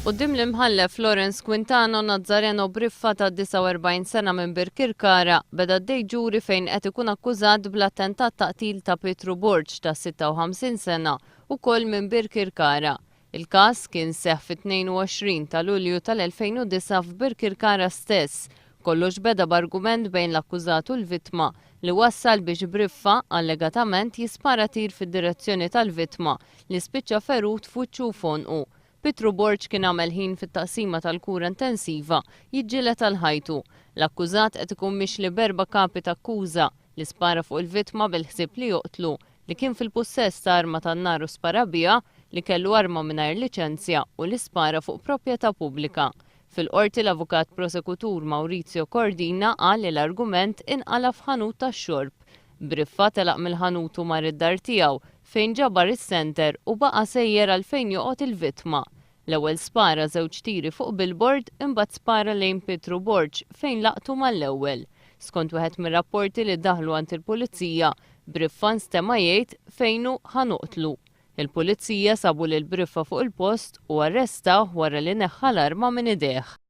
Quddiem l-Imħallef Lawrence Quintano, Nazzareno Briffa ta' 49 sena minn Birkirkara beda għaddej ġuri fejn qed ikun akkużat bl-attentat ta' qtil ta' Pietru Borg ta' 56 sena ukoll minn Birkirkara. Il-każ kien seħħ fit-22 ta' Lulju tal-2009 f'Birkirkara stess. Kollox beda b'argument bejn l-akkużat u l-vittma li wassal biex Briffa allegatament jispara tir fid-direzzjoni tal-vittma li spiċċa ferut f'wiċċu u f'għonqu. Pietru Borg kien għamel ħin fit-taqsima tal-kura intensiva jiġġieled għal ħajtu. L-akkużat qed ikun mixli b'erba' kapi t'akkuża, li spara fuq il-vittma bil-ħsieb li joqtlu, li kien fil-pussess ta' arma tan-nar u spara biha, li kellu arma mingħajr liċenzja u li spara fuq proprjetà pubblika. Fil-Qorti l-Avukat Prosekutur Maurizio Cordina qal li l-argument inqala' f'ħanut tax-xorb. Briffa telaq mill-ħanut u mar id-dar tiegħu, fejn ġabar is-senter u baqa' sejjer għal fejn joqgħod il-vittma. L-ewwel spara żewġ tiri fuq billboard imbagħad spara lejn Pietru Borg fejn laqtu mal-ewwel. Skont wieħed mir-rapporti li daħlu għand il-Pulizija, Briffa nstema' jgħid fejn hu ħa noqtlu. Il-Pulizija sabu lil Briffa fuq il-post u arrestawh wara li neħħa l-arma minn idejh.